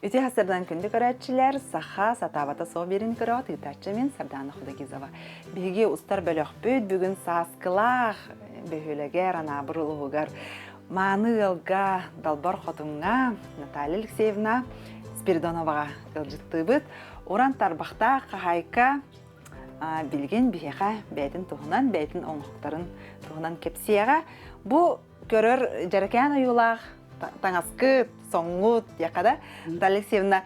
Үтүө сардан күндү көрөөччүлэр, саха сатаабата суох биэрин көрөҕүт ыытааччы мин Сардаана Худогизова. Биһиги устар бөлөхпүт бүгүн Сааскылаах бөһүөлэгэр, Анаабыр улууһугар мааны ыалга Далбар Хотуҥҥа Наталья Алексеевна Спиридоноваҕа ыалдьыттыыбыт. Уран тарбахтаах хаһаайка билигин биһиэхэ бэйэтин туһунан, бэйэтин оҥоһуктарын туһунан кэпсиэҕэ. Бу көрөр дьэрэкээн ойуулаах таҥаскыт, соҥҥут диэххэ да, Наталья Алексеевна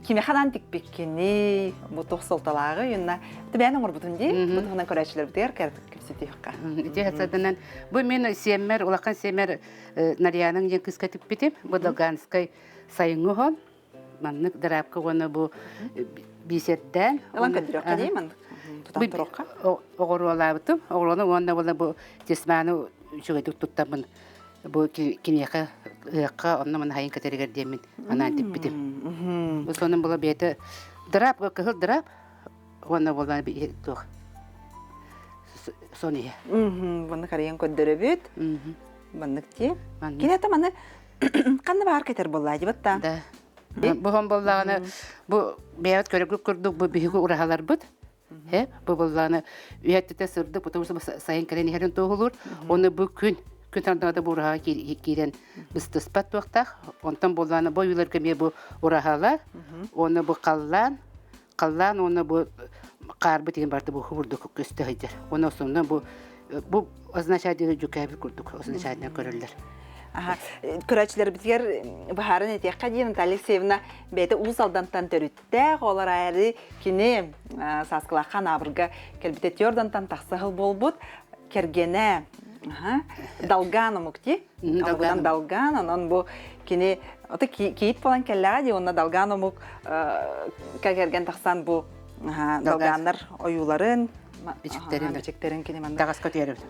кимиэхэ анаан тикпиккиний, бу туох суолталааҕый уонна бэйэн оҥорбутун дии, бу туһунан көрөөччүлэрбитигэр кэпсэтиэххэ. Ити сатанан бу мин сиэммэр, улахан сиэммэр Нарьяның диэн кыыска тикпитим. Бу Долганскай сайыҥҥы оһон. Маннык дыраапка уонна бу бисердээн. Ылан көрдөрүөххэ дии маннык тутан туруохха. Оҕуруолаабытым. Оҕуруону уонна була бу тесманы үчүгэйдик туттаммын бу киниэхэ ыһыахха онно маны хайын кэтэригэр диэммин анаан типпитим. Бу сонун була бэйэтэ дыраап кыһыл дыраап уонна буолла туох сон иһэ. Маннык арыйан көрдөрөбүт. Маннык дии. Кини это маны ханна баар кэтэр буоллаа дии батта. Да. Бу хон буоллаҕына бу бэйэбит көрөргүт курдук бу биһиги ураһаларбыт Э, бу буоллаҕына үйэттэтэ сырдык, потому что сайын кэлэн иһэрин туоһулуур. Оны бу күн күн сардаҥата бу ураһаҕа киирэн быстыспат туохтаах. Онтон буоллаҕына бу ойууларга эмиэ бу ураһалар, уонна бу халлаан, халлаан уонна бу хаарбыт иһин барыта бу курдук көстө сылдьар. Уонна основном бу бу означает дьүкээбит курдук означает көрөллөр. Аха, көрөөччүлэрбитигэр быһааран этиэххэ диэн Наталья Алексеевна бэйэтэ Уус Алдантан төрүттээх, ол эрээри кини Сааскылаахха Анаабырга кэлбитэ Тёрдантан тахса сыл буолбут кэргэнэ Долган омук дии. Долган Долган, онон бу кини ото кийиит буолан кэллэҕэ дии, уонна Долган омук кэргэн тахсан бу Долганнар ойууларын, бичиктэрин, бичиктэрин кини манна таҥаска түһэрэбит.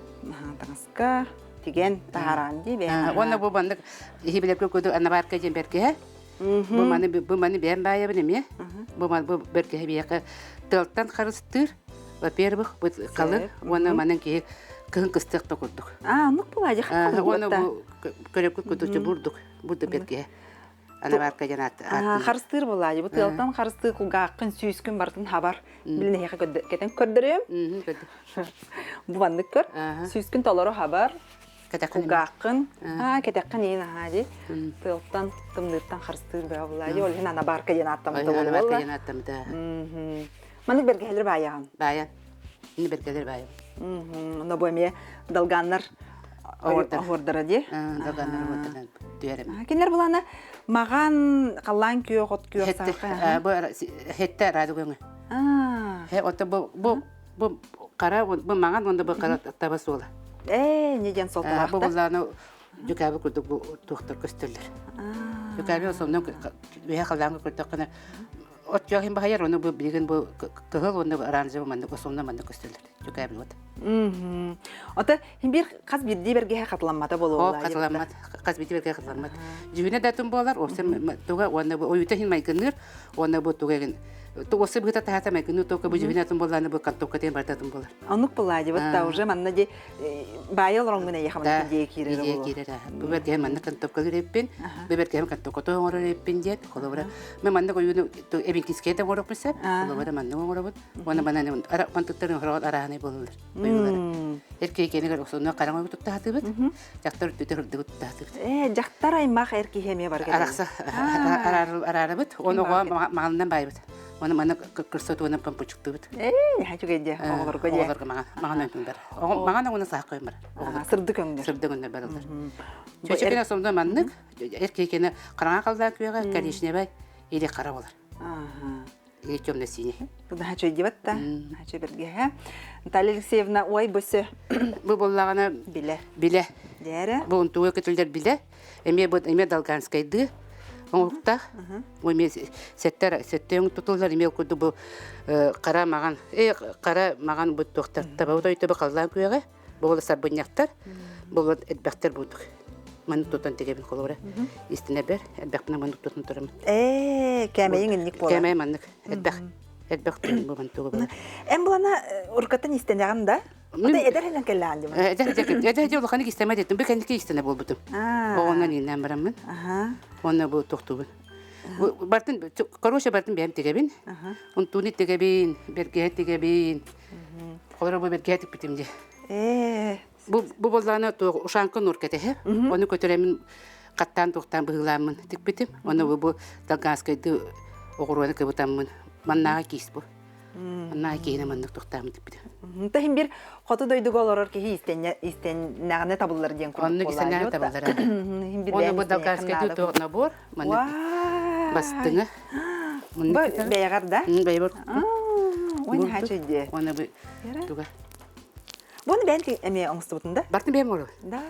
Таҥаска тигэн таһааран дии бэйэн. Уонна бу маннык иһи билэргэ курдук анабаарка диэн бэркиһэ. Бу маны бу маны бэйэм баайабын эмиэ. Бу маны бу бэркиһэ биһиэхэ тыалтан харыстыыр. Во-первых, бу халыҥ уонна манан киһи кыһын кыстыах да курдук. Аа, оннук буолаа дии Уонна бу көрөккүт курдук бурдук бурдук бэркиһэ. Анабаарка диэн ааттыыр. Харыстыыр буолаа дии. Бу тыалтан харыстыыр кулгааххын, сүүскүн барытын хабар. Билин эһиэхэ кэтэн көрдөрүөм. Бу маннык көр. Сүүскүн толору хабар. Кулгааххын, аа, кэтэххин иин аһаа дии. Тыалтан, тымныыттан харыстыыр бөҕө буолаа дии. Ол иһин анабаарка диэн ааттаммыта буолла. Анабаарка диэн ааттаммыта. Маннык бэргэһэлэр баайаҕын. Баайан. Ини бэргэлэр баайан. Онно бу эмиэ долганнар оһуордара дии. Долганнар оһуордарынан түһэрем. Кинилэр булана маҕан халлаан күөх от күөх саха. Бу хетте радугаңы. Хе ото бу бу бу қара бу маҥан уонна бу қара таба суола. Ээ, не диэн суолталаах Бу буллааны дьүкээби курдук бу туохтар көстөллөр. Дьүкээби основном үһэ халлааҥҥа көрдөххүнэ Оччоох иһин баһыйар, ону бу билигин бу кыһыл уонна оранжевый маннык основном маннык көстөллөр. Дьүкээбил вот. Ото биир хас биирдии бэргэһэ хатыламмата буолуоллаа. Хатыламмат, хас биирдии бэргэһэ хатыламмат. Дьүһүнэ да атын буолар, осем туга уонна бу ойуута иһин майгынныыр, уонна бу туга эгин осы быһыта таһата майгынныыр тока бу дьүһүнэ атын буоллааны бу контовка тиэн барыта атын буолар. Оннук буолаа дии, вот уже манна ди баайа олороҥҥун эйиэхэ маннык идея киирэр идея киирэр бу бэргэһэ маннык контовкалыыр эппин, бу бэргэһэм контовката оҥорор эппин диэн, холобура Мен маннык ойууну эбиҥкискэ да оҥоруохпун сөп. Холобура маннык оҥоробут. Уонна манан мантыктарын хороҕот арааһынай буолаллар. Ойуулара. Эр киһи кэнигэр охсонно хараҥа ойуу туттаһатыбыт. Дьахтар үрдүтэ сырдыгы туттаһатыбыт. Э, дьахтар аймах эр киһи эмиэ бар Арахса араарабыт. Оны оҕо маҕанынан баайбыт. Оны маны кырса туонан помпучуктубут. Э, үчүгэй дии, оҕолорго дии. Оҕолорго маҕан маҕан өҥүн бар. Маҕан оҕуна саах көйм бар. Сырдык өҥнөр. Сырдык өҥнөр бараллар. Чөчөкүнэ сомдо маннык Эр киһи хараҥа халлаан күөҕэ, коричневай или хара болар. Или темно-синий. Наһаа чөйдибэт да, наһаа чөйбэргэһэ. Наталья Алексеевна, ой, бөсө. Бу боллаҕына биле. Биле. Дээрэ. Бу унтуга көтүлдэр биле. Эмиэ бу эмиэ долганскайды оҥоһуктаах. Бу эмиэ сеттер сеттең тутуллар эмиэ курдук бу қара маған э қара маған бу туохтар табабыт ойтобу халлаан күөҕэ Буолла сарбынньахтар, буолла элбэхтэр буолдук. Маннык тутан тигэбин холобура. Истинэбэр элбэхпинэ маннык тутан турамын. Ээ, кээмэйиҥ инник буолар. Кээмэй маннык элбэх. Элбэх бу мантуга буолар. Эн булана уруккаттан истэнэҕин да? Ата эдэр хэнэн кэллэҕин дии. Эдэр эдэр эдэр улаханнык истэмэт этим. Бу кэнники истэнэ буолбутум. Оҕоннон ииннээн бараммын. Уонна бу тохтубун. Бартын, короче, бартын бэйэм тигэбин. Унтууну тигэбин, бэргэһэ тигэбин. Холоро бу бэргэһэ тикпитим дии. Ээ. Бу бу боллаана туох ушанка нур кэтэһэ. Ону көтөрөмүн хаттаан туохтаан быһыылааммын тикпитим. Ону бу бу долганскайды оҕуруону кыбытаммын маннааҕы киис бу. Маннааҕы киһини маннык тухтааммын тикпитим. Таһин бир хоту дойдуга олорор киһи истэннэҕинэ табыллар диэн курдук Оннук истэннэҕинэ табыллар. Ону бу долганскайды туох набор маннык бастыҥа. Бу бэйэҕэр да? Бэйэбэр. Ой, хачы дии. Оны бу туга. Буну бэйэн эмиэ оҥостубутун да? Бартын бэйэм оҥорор. Да.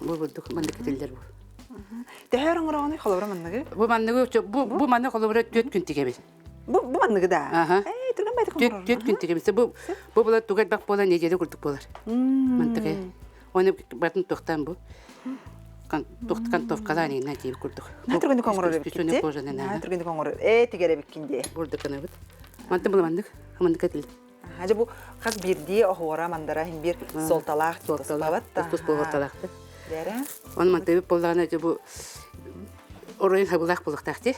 Бу бурдук маннык этиллэр бу. Төһөр оҥороҕунуй холобура манныгы? Бу манныгы бу бу маннык холобура 4 күн тигэбин. Бу бу манныгы да? Аха. Ээ, түргэн байтык оҥорор. 4 күн тигэбин. Бу бу була тугар бак буола неделя курдук буолар. Мантыгы. Оны батын тохтан бу. Кантовкалаан инна диир курдук. Наһаа түргэнник оҥорор эбиккин дии. Наһаа түргэнник оҥорор. Ээ, тигэр эбиккин дии. Бурдуканабыт. Мантан була маннык. Маннык этил. Дьэ бу хас биирдии оһуора мандара иһин биир суолталаах суолталаах тус суолталаах. Бэрэ. Оны мантыбыт буоллаҕына дьэ бу оройун хабылаах буолуохтаах дии.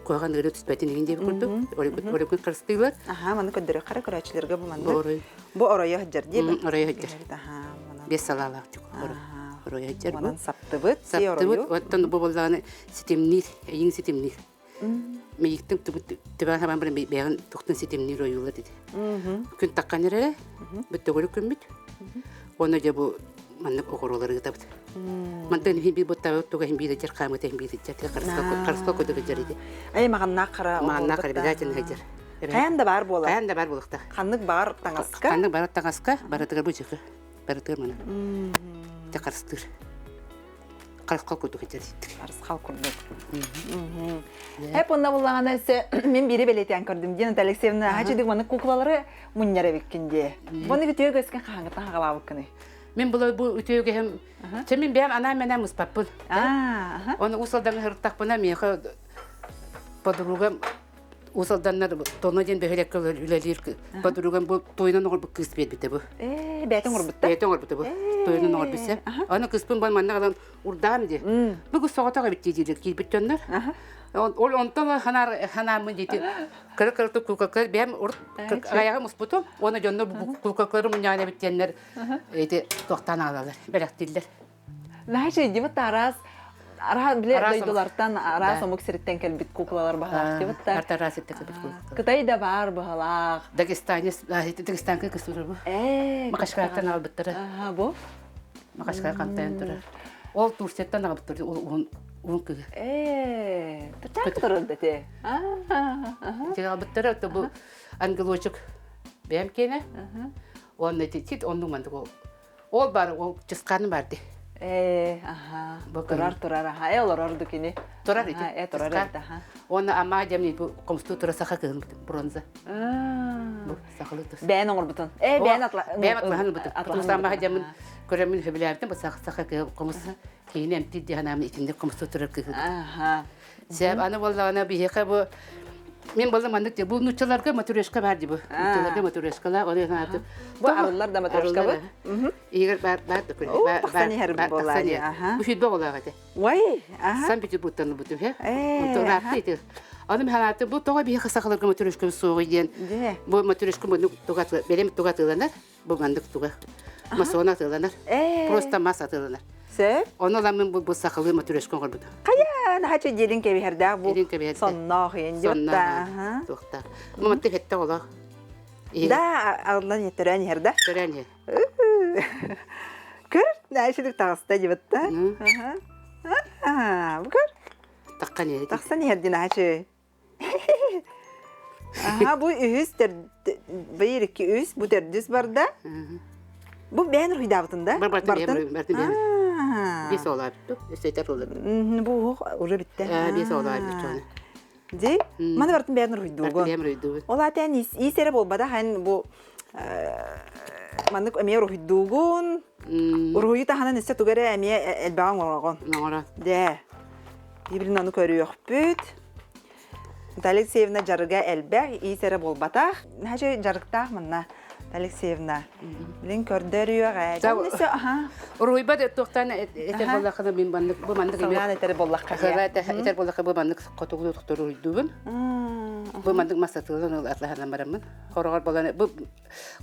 Куһаҕан ыарыы түспэтин иһин диэбит курдук. Оройгун харыстыылар. Аха, маны көрдөрүөххэ эрэ көрөөччүлэргэ бу маннык. Бу оройо сылдьар дии. Оройо сылдьар. Бес салаалаах оройо сылдьар. Манан саптыбыт. Саптыбыт. Оттон бу буоллаҕына ситимниир, эйиҥ ситимниир. Мейиктин түбээн хабан баран бэйэҕин тухтан ситимниир ойуулар диди. Күн таххан эрэрэ, бүттөгүрүк күммүт. Оны дьэ бу маннык оҕуруолары ыытабыт. Мантан иһин биир буттабыт туга иһин биир дьэр хаамыта иһин биир дьэр харыска көдөг дьэр иди. Ай маҕаннаах хара Маҕаннаах хара обязательно дьэр. Хайан да баар буолар. Хайан да баар буолуохтаах. Ханнык баар таҥаска? Ханнык баар таҥаска барытыгар бу дьыкы. Барытыгар маны. Те харыстыыр. Харысхал курдук этэр. Харысхал курдук. Эп онно буллаҕына өссө мин биири бэлиэтээн көрдүм диэн Наталья Алексеевна хачыдык маны куклалары мунньар эбиккин дии. Бұны үтүө көскөн хаһаҥыттан хагалаабыккыный? Мин булай бу үтүөгөһүм чэ мин бэйэм анаан-менээн муспаппын. Оны Уус Алдаҥҥа сырыттахпына миэхэ подругам Уус Алданнар Тоно диэн бөһүөлэккэ үлэлиир подругам бу туойунан оҥорбут кыыс биэрбитэ бу. Ээ, бэйэтин оҥорбутта? Бэйэтин оҥорбута бу. Туойунан оҥорбута. Аны кыыспын бу манна ылан урдаам дии. Бу кыз соҕотох эбит дии киирбит дьоннор. Ол онтон ханаар ханааммын диэти кыра кыратык кукакар бэйэм урут айаҕым муспутум уонна дьоннор кукакары мунньаан эбит диэннэр эти туохтаан аалалар бэлэхтииллэр. Наһаа дьибит араас араас биле дойдулартан араас омук сириттэн кэлбит куклалар баһылаах дибит та. Араас сириттэн кэлбит куклалар. Кытай да баар баһылаах. Дагестане Дагестанка кыстырар бу. Ээ. Макашкартан албыттара. Аха бу. Макашкар хантайан турар. Ол Турцияттан аҕабыттар ол уһун уһун кыһы. Ээ, тачаак турар да те. Ити албыттара бу ангелочек бэйэм киэнэ. Уонна ити оннук мандык ол Ол бар, ол чысхааны бар ди. Ээ, аха. Турар, турар, аха. Э, олорор кини. Турар ити. Э, турар эбит, аха. Уонна амаа дьэмни бу комстуу тура саха кыһын бронза. Бу сахалы тус. Бэйэн оҥорбутун. Э, бэйэн атла. Бэйэн атлаһан бутун. Потому амаа дьэмин көрөмүн хөбүлээбитим бу саха саха кыһын комус киһини эмтиир дии санаамын итинник комстуу турар кыһын. Аха. Сәп аны буоллаҕына биһиэхэ бу мин буолла маннык бу нууччаларга матрешка баар дии бу. Нууччаларга матрешкалаах оны санаатым. Бу арыллар да матрешкабыт. Игорь баар баар да күн. Тахсан иһэр буоллаа. Бу сүрбэ оҕолоох этэ. Ой, аха. Санкт-Петербургтан ылбытым хэ. Онтон ыраатта ити. Аны мин санаатым бу тоҕо биһиэхэ сахаларга матрешка суоҕуй диэн. Бу матрешка бу туга бэлэм туга атыыланар. Бу маннык туга масона атыыланар. Просто мас атыыланар. Сөп. Ону ыламмын бу, бу сахалыы матрешка оҥорбутум. Хайа, наһаа дьиэлин кэбиһэрдээх бу Дьиэлин кэбиһэрдээх. сонноох иэн Сонноох. Туохтаах. Маматты хетте олох. Да, аллан төрөөн иһэр да. Төрөөн иһэр. Көр, наһаа таҕыста дибитта. Бу көр. Таххан иһэр. Тахсан иһэр дин наһаа Аха, бу үһүс бэйир икки үс, бу төрдүс барда. Бу бэйэн уруйдаабытын да? Бартын. Бартын. Бес оолаабыт. Өссөйтөр олор. Бу уһук уже битте. Бес оолаабыт. Ди, маны бартын бэйэн уруйдуугун. Бартын бэйэн уруйдуугун. Ол атен ис эрэ болбада хан бу маннык эмиэ уруйдуугун. Уруйу таһынан өссө тугу эрэ эмиэ элбэҕи оҥороҕун. Оҥоро. Дэ. Биирин ону көрүөхпүт. Наталья Алексеевна дьарыга элбэх, иис эрэ буолбатах. Наһаа дьарыктаах манна. Алексеевна, билин көрдөрүөҕэ. Аха. Уруйба туохтан этэр буоллаххына мин маннык бу маннык Сылаан этэр буоллахха. Этэр буоллахха бу маннык хотугу туруйдубун. Бу маннык масатылын атлаһанан бараммын. Хороҕор болан бу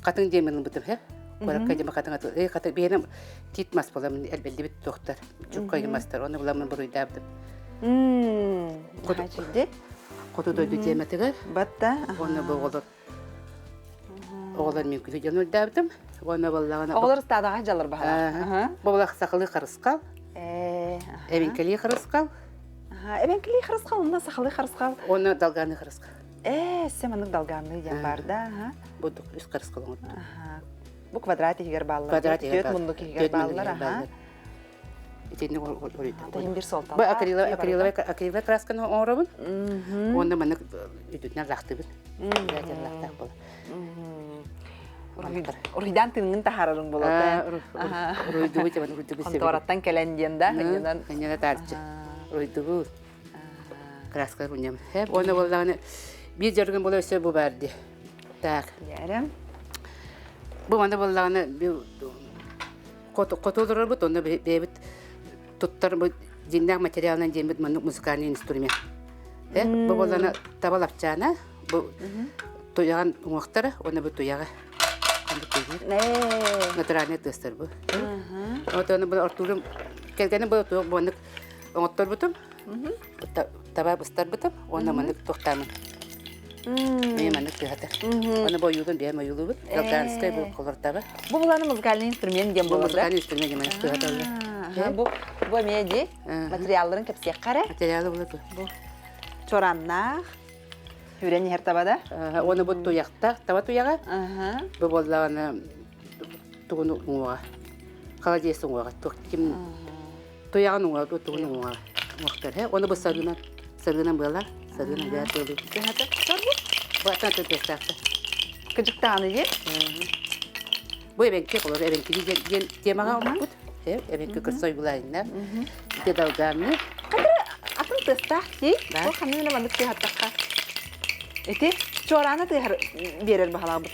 хатыҥ диэмин ылбытым хэ. Куоракка диэм хатыҥ аты хатыҥ биһиэнэ тиит мас буоламын элбэллибит туохтар. Чукка мастар оны буламын буруйдаабытым. Хоту дойду тиэмэтигэр. Батта. Онно бу оҕолор Оҕолор мин күһү дьон үрдээбитим. Уонна буоллаҕына Оҕолор ыстаадаҕа дьаллар баһалар. Бобулах сахалыы харысхал. Эбиҥкэлии харысхал. Эбэҥкэлии харысхал уонна сахалыы харысхал. Уонна долгааныы харысхал. Ээ, сэ маннык долгаанныы диэн баар да. Бурдук үс харысхал оҥордум. Бу квадрат иһигэр бааллар. Квадрат иһигэр Түөрт муннук иһигэр бааллар. Аха. Итинник оруйдум. Тиһин бир суолталаах. Бу акриловай акриловай красканы оҥоробун. Уонна маннык үтүтүнэн лахтыбын. Лахтаах буолар. Уруйдаан тыыҥҥын таһаарарыҥ буолар. Уруйдубу тибан уруйдубу Хонтуораттан кэлэн диэн да ханньанан. Ханньана таарчы. Уруйдубу. Краска руням. Уонна буоллаҕына биир дьарыгым буола өссө бу баар дии. Так. Ярым. Бу манна буоллаҕына хоту олорорбут, онно бэйэбит туттар дьиҥнээх материалынан диэммит маннык музыкальный инструмент. Бу буоллана таба лапчаана, бу туйаҕын уҥуохтара уонна бу туйаҕа натуральный тыастар бу. Отону бу ортуурум кэргэним бу туох буоннык оҥотторбутум. Таба быстарбытым уонна маннык туохтаамын. Мин маннык тыһата. Аны бу ойуулун бэйэм ойуулуубут. Долганскай бу холортаба. Бу буланы музыкальный инструмент диэн Бу музыкальный инструмент диэн тыһаталлар. Бу бу эмиэ дии материалларын кэпсиэххэ эрэ. Материалы була бу. Чораннаах Хүрэн иһэр таба да? Уонна бу туйахтаах таба туйаҕа. Бу буоллаҕына тугун уҥуоҕа. Холодец уҥуоҕа. Туох ким туйаҕын уҥуоҕа, тугун уҥуоҕа. Уҥуохтар. Уонна бу сарыынан сарыынан быалар. Сарыынан быа тыалыы. Бу атын атын тыастаахтар. Кыдьыктааны дии? Бу эбэҥки холор эбэҥкини диэн темаҕа оҥорбут. Эбэҥки кырса ойуулаайыннар. Ити долгаанны. Хатыры атын тыастаах дии. Бу ханна эмэ маннык тыаһаттахха. Ити чуорааны тыаһар биэрэр баһалаах бу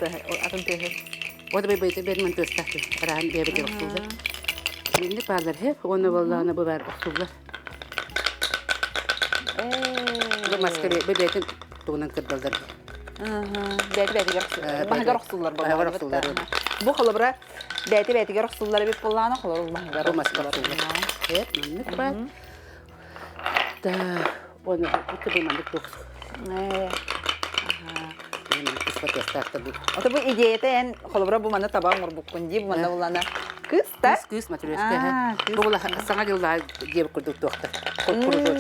атын тыаһы. Вот бай бай бэрмэн тыастаах араан бэбэт охсуллар. Инник баалар хеп, уонна боллаана бу бар охсуллар. Бу маска бу бэйтин тугунан кырдаллар. Бэйти бэйтигэр маһыгар охсуллар Маһыгар охсуллар. Бу холобура бэйти бэйтигэр охсуллар эбит буоллаана холобур маһыгар Бу маска охсуллар. Хеп, маннык бар. Да, оны бу маннык тух. Ото бу идеята эн холобура бу манна таба оҥорбуккун дии бу манна буллана кыыс та кыыс кыыс матрешка бу була саҥа дьыллаа диэбит курдук туохта курдук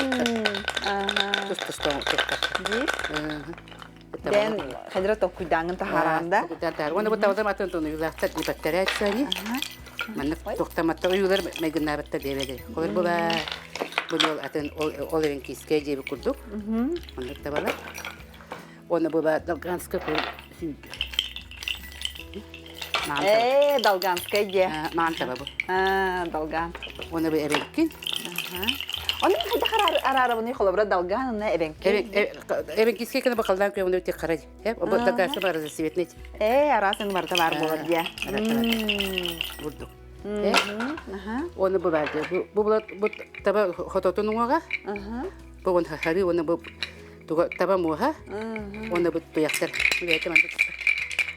тус туста туохта дии Дэн хадра толкуйдааҥын таһаараан да Уонна бу табалар атын тонуйулаахтар дипаттарээччани маннык тохтаматта уйулар майгыннаабаттар диэбэдэ холор була бу атын ол эрин кискэ диэбит курдук маннык табалар Уонна бу Долганскай сүүрдү. Ээ, Долганскай дьэ. Маан таба бу. Долган. Уонна бу эбэҥкин. Оны хайдах араарабыный холобура Долган уонна эбэҥкин. Эбэҥкискэй кына бакалдаан көмөнө өтө хара. Бу Долганскай бар разноцветный. Ээ, араас өҥ барыта баар буолар дьэ. Бурдук. Уонна бу бар бу бу таба хототун уҥуоҕа. Бу уон хары уонна бу туга таба муоһа уонна бу туйахтар бэйэтэ маннык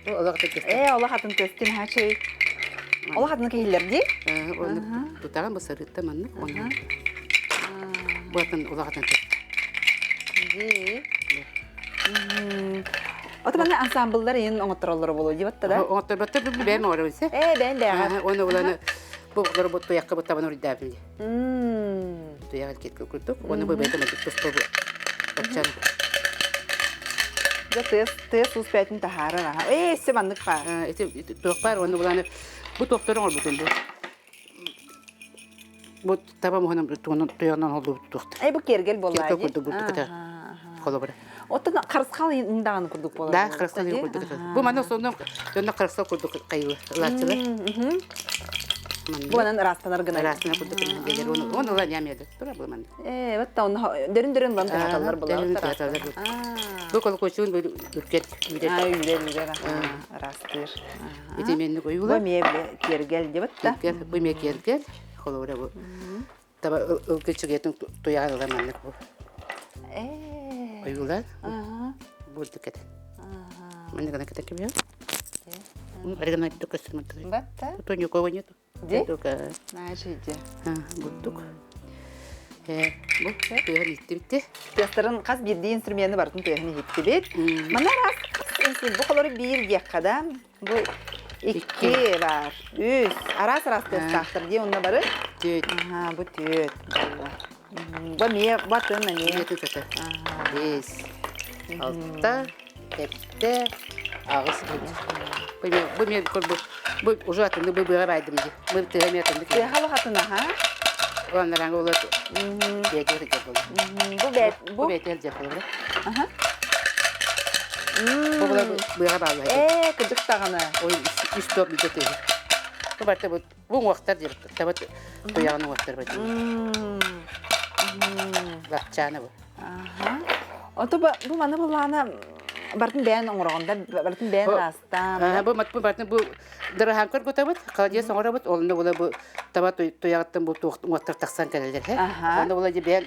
бу олох атын көстөр Ээ, олох атын көстүн хачый. Олох атын киһилэр дии. Уонна тутаҕын бу сарыытта маннык уонна бу атын олох атын Дии. Ото манна ансамбллар иин оҥоттороллоро буолуо дии батта да? Оҥотторботтор бу бэйэм оҥоробун се. Ээ, бэйэн бэйэҕэр. Уонна буланы бу оҕолору бу туйахха бу табан уруйдаабын дии. Туйаҕын киркил курдук. Уонна бу бэйэтэ мэлдьи туспа бу баччан. Дьэ тыас тыас уус бэйэтин таһаарар аха. Ээ, өссө маннык баар. Ити туох баар уонна буланы бу туохтары оҥорбутун бу. Бу таба муһунан туйанан холлубут туохтар. Эй, бу киэргэл буоллаа Киргэл курдук бурдук этэ. Холобура. Оттон харысхал даҕаны курдук буолар. Да, харысхал курдук. Бу манна сонно дьонно харысхал курдук хайылы ылааччылар. Бу манан ыраастанар гына. Ыраастанар курдук гынан биэрэр. Оны оны ылан ямеді. Тура бу манна. Э, вот та онно дөрүн-дөрүн лан тыһаталлар булар. Дөрүн тыһаталлар. Бу колокольчугун бу үркет үүрэр. А, үүрэр, үүрэр. Ыраастыыр. Ити менни койуулар. Бу эмиэ киэргэл дебит да. Киэргэл, бу эмиэ киэргэл. Холобура бу. Таба ылгы чугетин туяҕын ылан маннык бу. Э. Ойуулар. Бу үрдүк этэ. Маннык гына кэтэн кэбиһэр. Оригинал көстөр Батта. То никого нету. Ди? Только Наажиде. бурдук. Э, бу тыаһын иттибитти. Тыастарын хас биирдии инструмены барытын тыаһын иһиттибит. Манна араас хас бу холору биир диэххэ да. Бу икки бар. Үс. Араас араас тыастаахтар дии онно бары. Түөт. Аха, бу түөт. Бу эмиэ батын эмиэ. Эмиэ тутата. Бес. Алта. Эттэ. Аҕыс. Бу бу мен бу бу уже атынды бу быга байдым ди. Бу тыга мен атынды. Тыга лохатын аха. Оннаран олар бегер жабыл. Бу бет бу бетер жабыл. Аха. Бу була быга баалай. Э, кыдык таганы. Ой, үс топ биде тыгы. Бу барта бу бу уңактар деп таба туягын уңактар бар. Лапчаны бу. Аха. Ото бу маны буллаана бартын бэйэн оҥороҕунда бартын бэйэн ыраастаан. Бу бу бартын бу дыраһаан көргөтөбүт, холодец оҥоробут, олунна була бу таба туягыттан бу уоттар тахсан кэлэллэр. Онно була дьэ бэйэн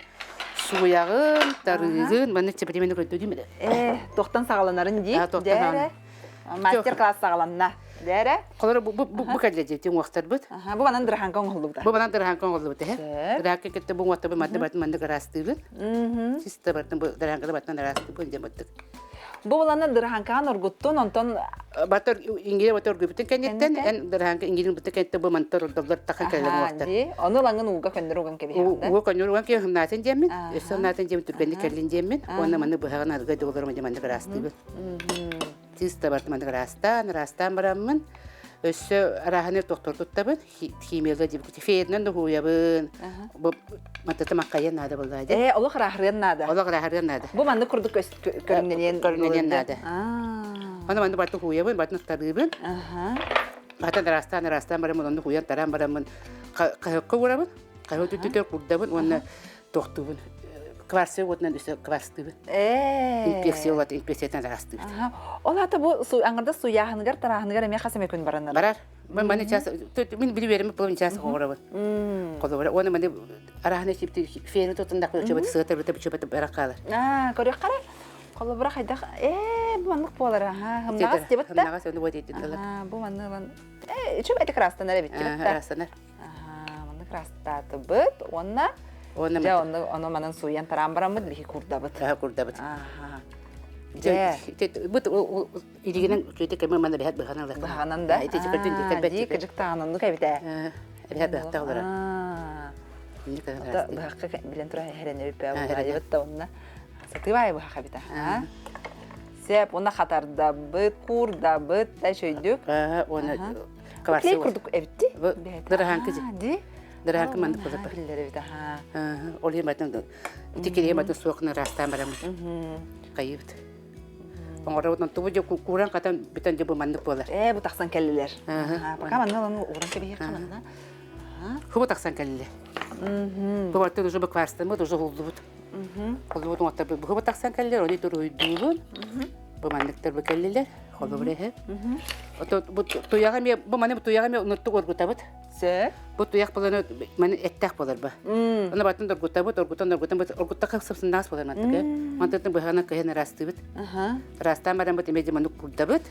сууйаҕын, тарыыгын, манна чэпэтимени көрдүү дии Э, тохтан саҕаланарын дии. Дээрэ. Мастер-класс саҕаланна. Дээрэ. Холоро бу бу бу кэллэ дии уҥуохтарбыт. Бу манан дыраһаанка оҥоһуллубута. Бу манан дыраһаанка оҥоһуллубута. Дыраһаанка кытта бу уҥуохтарбыт манна батын маннык ыраастыыбын. Чисто бартын бу дыраһаанканы баттан ыраастыыбын диэн баттык. Бу буланы дыраһаанкаҕын оргуттун, онтон Батыр ингире батыр оргуйбутун кэнниттэн эн дыраһаанка ингирин бутун кэнниттэн бу мантар ордоллор тахан кэлэн уҥуохтар. Ону лаҥын ууга көннөр уган кэбиһэҕин. Ууга көннөр уган кэбиһэн хымнаатын диэммин, өссө хымнаатын диэммин түргэнник кэллин диэммин, уонна маны быһаҕын арга долларым маннык ыраастыыбын. Чисто барытын маннык ыраастаан, ыраастаан бараммын, өссө арааһаны тохтор туттабын, химияга диэбит фееринэн да уһуйабын. Бу матата маккайан наада буолла дии. Ээ, олох ырааһырыан наада. Олох ырааһырыан наада. Бу маннык курдук көрүҥнэниэн көрүҥнэниэн наада. Аны манны барытын уһуйабын, барытын аттарыыбын. Батын ыраастаан, ыраастаан бараммын, онну уһуйан тараан бараммын, хаһыкка уурабын, хаһыат үрдүгэр курдабын уонна тохтуубун. Кварцевый уотунан өссө кварцтыыбын. Инфекция олат, инфекциятын араастыыбыт. Ол ата бу аңырда суяһыныгар тарааһыныгар эмиэ хас эмэ күн баранар. Барар. Мен маны час мин били берем половина час оҕоробун. Холобура уонна маны араһына сипти ферми тутунда чөбөт сыата быта чөбөт барак хаалар. Аа, көрүөх қара. Холобура хайдах ээ бу маннык буолар аха. Хымнагас дебет да. Хымнагас оны вот этин Аа, бу манны лан э чөбөт крастанар эбит дебет да. Крастанар. Аха, маннык крастатыбыт уонна Уонна Дьэ, онно ону манан сууйан тараан бараммыт биһи курдабыт. Аха курдабыт. Аха. Дьэ. Бут илигинэн үчүгэй кэмэ манна бэһэт быһанан ылар. Быһанан да. Ити көрдүн дии Дии кыдьыктаҕын оннук эбит ээ. Эбэһэт быһахтаах олорор. Ото быһахха билэн турар эһэрэнэбит бээ да онно сатыыбай быһах эбит аа. Сеп уна хатардабыт, куурдабыт, да үчүйдүк. Уонна Клей курдук эбитти. Дыраһаанкы Ди. Дыраһаанкы маннык болар. Биллер эбит аха. Ол иһин батын ити кириэ батын суохна ыраастаан бараммыт. Хайыбыт. Оҥоробут тубу дьэ кууран хатан бүтэн дьэ бу маннык буолар. Ээ бу тахсан кэллилэр. Пока манна ылан ууран кэбиһиэххэ манна. Хубу тахсан кэллилэр. Бу бартын уже быкварстаммыт, уже хуллубут. Холлубут оҥоттор бу тахсан кэллилэр, оны туруйдуубун. Бу манныктар бу кэллилэр. Холобур эһэ. Ото бу туяҕа эмиэ бу маны туяҕа эмиэ онуттук оргутабыт. Сөп. Бу туйах боланы маны эттээх болар ба. Оны батын оргутабыт, оргутан оргутан оргуттаха сыпсыннаас болар мантыка. Мантытын быһаҕынан кыһын ыраастыыбыт. Ыраастаан баран бут эмиэ маннык курдабыт.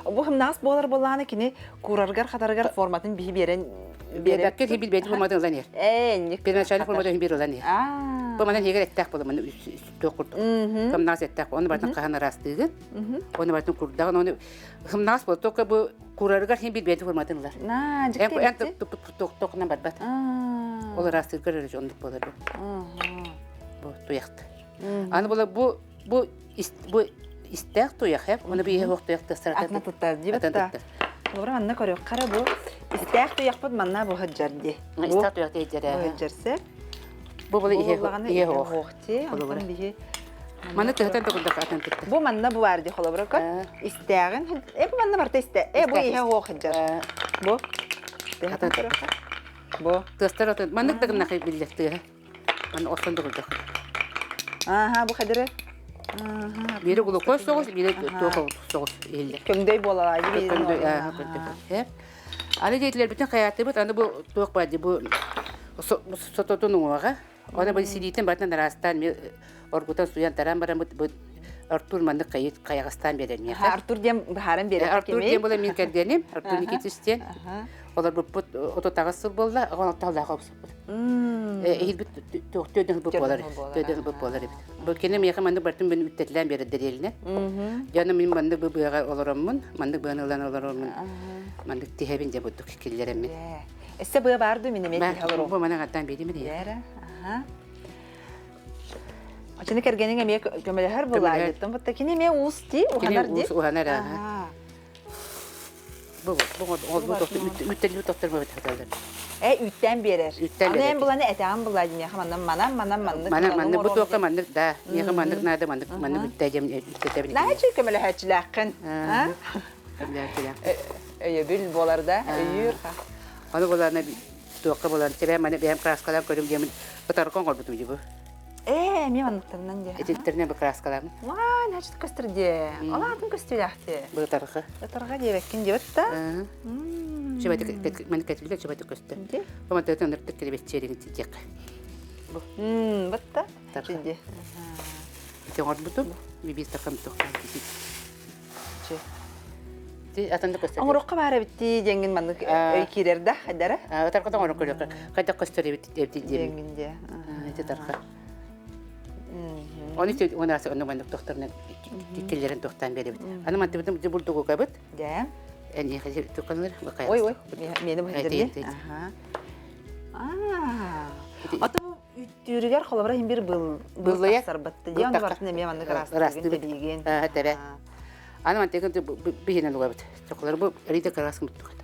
Бу хымнаас буолар буоллааны кини кураргар хатаргар форматын биһи биэрэн Биэрбэккэ киһи билбэти форматын ылан иһэр. Ээ, Первоначальный форматын биэр ылан иһэр. Бу манан иһигэр эттээх буолар, маны туох курдук. Хымнаас эттээх, оны батын хаһан ыраастыыгын, оны батын курдаҕын, оны хымнаас буолар, только бу курарыгар хин билбэти форматын ылар. Эн тохтохунан барбат. Ол ыраастыыргар эрэ оннук буолар бу. Бу туйахты. Аны була бу бу бу истээх туйах эп, оны биһи хоох туйах тастар. Атна туттар дии бата. Лора манна көрүөх хара бу истээх туйахпыт манна бу хыджар ди. Истээх туйах тейдерэ. Хыджарсе. Бу була ihe хоох. Онтон биһи Маны тыһытан токурдак атын тытта. Бу манна бу бар ди холобура көр. Истээҕин э бу манна барта истэ. Э бу иһэ хоох хыджар. Бу. Тыаһатан көрүөххэ. Бу. Тыастар атын. Маннык да гыннахай биллэр тыаһа. Манна оттон да көрдөх. Ааха, бу хадыры. Биири глухой соҕус, биири туох соҕус иһиллэр. Көҥдөй буолалаайы биирин Көҥдөй, ааха, көҥдөй. Аны диэтилэрбитин хайаатыбыт, аны бу туох баар дии, бу сототун уҥуоҕа. Оны бу силиитин барытын араастаан оргутан суйан таран баран бу Артур маннык хайаҕастаан биэрэр миэхэ. Артур диэн быһааран биэрэр Артур диэн була мин кэргэним, Артур Никитич диэн. Олорбуппут 38 сыл буолла, оҕон алталаах обсуппут. Эһилбит төдөн ылбыт буолар, төдөн ылбыт буолар эбит. Бу кини миэхэ маннык бартын мин үттэтилээн биэрэр дэриэлинэ. Дьоно мин маннык бу быаҕа олороммун, маннык быаны ылан олороммун, маннык тиһэбин дьэ бурдук киллэрэммин. Эссе быа баар дуу мин эмиэ тиһэ олорум. Бу манан аттаан биэдим Иэрэ. Аха. Очуну кэргэниҥ эмиэ көмөлөһөр булаайыттан бутта кини эмиэ уус дии, уһанар дии. Уус уһанар аа. Бу бу ол бу үттэлли тохтор бу хаталар. Э үттэн биэрэр. Үттэн биэрэр. Аны буланы этэҕин булаа дии миэхэ манан манан манан маннык. Манан маннык бу туохха маннык да миэхэ маннык наада маннык маннык үттэдем үттэтэбин. Наачы көмөлөһөөччүлээххин. А? Көмөлөһөөччүлээххин. Өйөбүл буолар да, өйүүр. Аны буланы туохха булан себэ маны бэйэм краскалаан көрүм диэмин ытарга оҥорбутум дии бу. Ээ, эмиэ манныктарынан дии. Итинтеринэн бу краскалаамын. Ваа, значит көстөр дии. Ол аатын көстүүлээхти. Бу ытарга. Ытарга диэбэккин диэбит да. Чөбөтүк маны кэтилде чөбөтүк көстө. Бу мантан ыныртык килибетчиэрин тиэххэ. Бу. Бытта. Дии. Ити оҥорбутум. Бибиир такам туохтаан Оҥоруохха баар эбиттии диэҥҥин маннык өй киирэр да хайдара? Ытарга да оҥорон көрүөххэ. Хайдах көстөр эбит эбит диэҥҥин диэ. Ити тарха. Оны уонаас онно маннык тохторунан киллэрэн тохтаан биэрэбит. Аны мантыбытын бурдугукабыт. Дьэ. Эниэхэ туканылар Ой ой, мени быһыдырди. Аха. Аа. Ото үүттүүрүгэр холобура иһин бир был Быллайа. тахсарбатты. Дьэ ону бартын эмиэ маннык ыраастыгын тэбиигин. Тэбэ. Аны мантыгын биһинэн угабыт. Чоколар бу рита краскын тугат.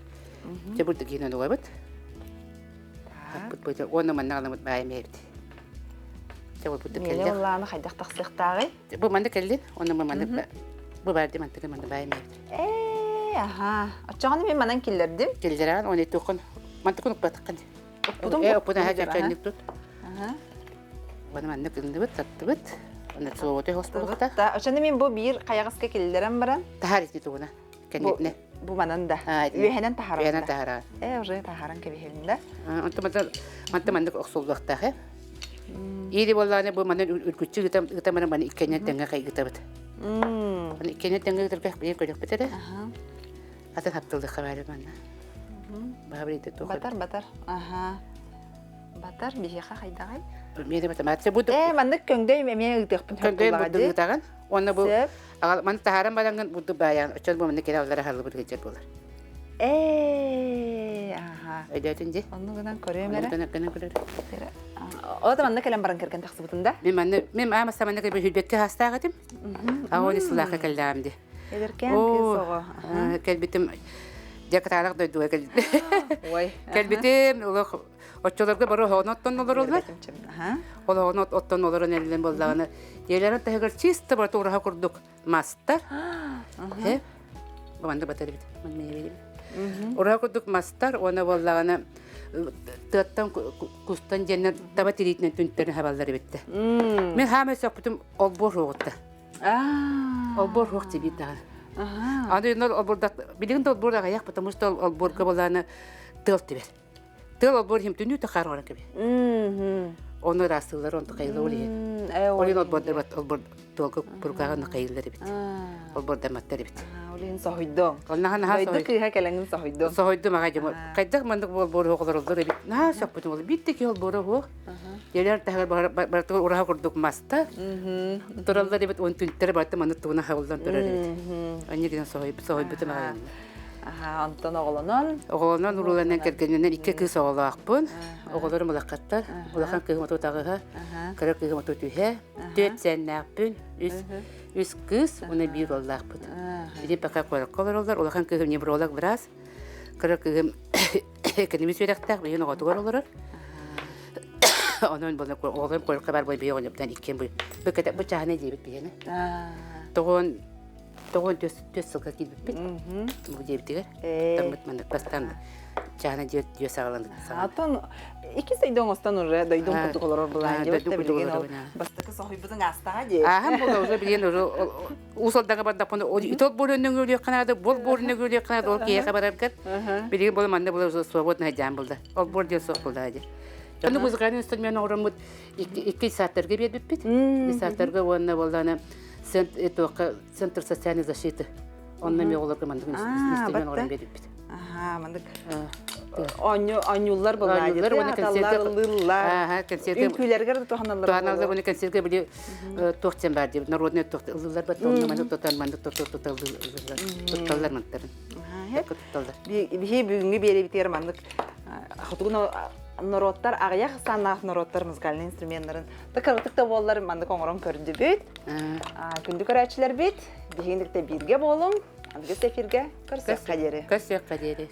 Чэ бу гинэн угабыт. Хаппыт быта уонна манна аламыт баайым эбит. Чэ бу бу Миэнэ кэллэ. улааны хайдах тахсыахтааҕый? Бу манна кэллин, уонна бу манна бу баарды мантыгын манна баайым эбит. Ээ, аха. Оччоҕуна мин манан киллэрдим. Киллэрэн уонна туоххун мантыкын укпатыккын. Укпутум Э, укпутун аха дьакканник тут. Аха. Уонна маннык ынныбыт, таттыбыт. Уонна суоҕутой хоспулукта. Да, оччону мин бу биир хайаҕаска киллэрэн баран. Таһаар ити тугуна. Кэннитинэ. Бу манан да. Үөһэнэн таһааран. Үөһэнэн таһааран. Э, уже таһааран кэбиһэбин да. Онто манта маннык охсуллуохтаах э. Иири буоллаҕына бу манан үргүччү ытамарын маны иккэннэн тэҥҥэ хайгытабыт. Аны иккэннэн тэҥҥэ ытарга биир көрүөхпүт эрэ. Атын хаптыллыхха баары манна. Баабыр туох. Батар, батар. Аха. Батар биһиэхэ хайдаҕай? Миэнэ математика бу Ээ, маннык көҥдөй эмиэ ыытыахпын сөп Көҥдөй бурдук ыытаҕын. Уонна бу маны таһааран бараҥҥын бурдук баайаҕын. Оччон бу маннык кэлэ аллара аһыллыбыт гыдьар буолар. Ээ, аха. Өйдөөтүн дии. Онну гынан көрүөм эрэ. Онну гынан көрөр. Ол да манна кэлэн баран кэргэн тахсыбытын да? Мен манна мен аамаста манна кэлбит хүрбэккэ хаастаах этим. Аҕа сылаахха кэллэҕим дии. Эдэркээн кыыс оҕо. Кэлбитим дьэ кытаанах дойдуга кэлбитим. Ой. Кэлбитим олох оччолорго бары оһоҕун оттон олороллор. Ол оһоҕун оттон олорон эрэллэн буоллаҕына дьиэлэрин таһыгар чисто барыта ураһа курдук мастар. Э манна батар эбит. Ураһа курдук мастар уонна буоллаҕына тыаттан кустан диэннэр таба тириитинэн түнтэрин хабаллар эбиттэ. Мин хаамай сөхпүтүм олбуор суоҕутта. Олбуор суох дии даҕаны. Аны олбуорда билигин да олбуор аҕыйах, потому что олбуорга буолааны тыал түбэр. Тыал олбуор иһим түнүү тахаар оҕорон кэбиһ. Ону ыраастыыллар, онту хайылла ол иһин. Ол иһин олбуордар олбуор туолга бургаҕа хайыллар эбит. Олбуордамматтар эбит. Ол иһин соһуйдуҥ. Ол наһаа наһаа Дойду кыыһа кэлэҥин соһуйдуҥ. Соһуйдум аҕай дьомо. Хайдах маннык олбуор суох олороллор эбит. Наһаа сөхпүтүм ол. Биир да киһи олбуора суох. Дьиэлэр таһыгар барытыгар ураһа курдук маста. Тураллар эбит, он түнтэрэ барыта маннык тугуна хабыллан турар эбит. Аньа гынан соһуйбутум аҕай. Аха, онтон оҕолонон? Оҕолонон, урууланан, кэргэнинэн икки кыыс оҕолоохпун. Оҕолорум улахаттар. Улахан кыыһым отут аҕыһа, кыра кыыһым отут үһэ. Түөрт сэннээхпин, үс үс кыыс уонна биир уоллаахпыт. Ити пока куоракка олороллор. Улахан кыыһым невролог быраас. Кыра кыыһым экономист үөрэхтээх, билигин оҕотугар олорор. Онон буолан оҕолорум куоракка бар буолан биһиги оҕонньорбутунан иккиэн бу бу чааһынай диэбит биһиэнэ. Тоҕон. Тоҕон түс сылга киирбиппит. Бу диэбитигэр. Таммыт маннык бастаан чаана дьиэ саҕаланды. Атын икки дойду оҥостон уже дойдум курдук олорор былаан дьиэ билигин ол бастакы соһуйбутуҥ аастаҕа дии. Ааһан була уже билигин уже уус алдаҥа бардахпына итол буоруннуҥ өлүөххэ наада, бол буоруннуҥ өлүөххэ наада, ол киһиэхэ бараргар. Билигин була манна була уже свободно дьаан булда. Ол буор диэн суох булда дии. Ону музыкальный инструмент оҥороммут икки сааттарга биэрбиппит. Сааттарга уонна буоллаана Центр социальной защиты. Онно эмиэ оҕолорго маннык инструмент оҥорон биэрбиппит. Аха, маннык оонньууллар былаадьыты, аталлар, ыллыыллар. Үҥкүүлэригэр да туһаналлар. Туһаналлар уонна концертка били туох диэн баар диэбит, народный туох ыллыыллар бат, онно маннык тутан маннык тутталлар тутталлар мантарын. Тутталлар. Биһи бүгүҥҥү биэрэбитигэр маннык хотугу норуоттар аҕыйах ахсааннаах норуоттар музыкальнай инструменнарын кыратык да буоллар маннык оҥорон көрдүбүт. Күндү көрөөччүлэрбит, биһигин кытта бииргэ буолуҥ. Аныгыс эфиргэ көрсүөххэ диэри. Көрсүөххэ диэри.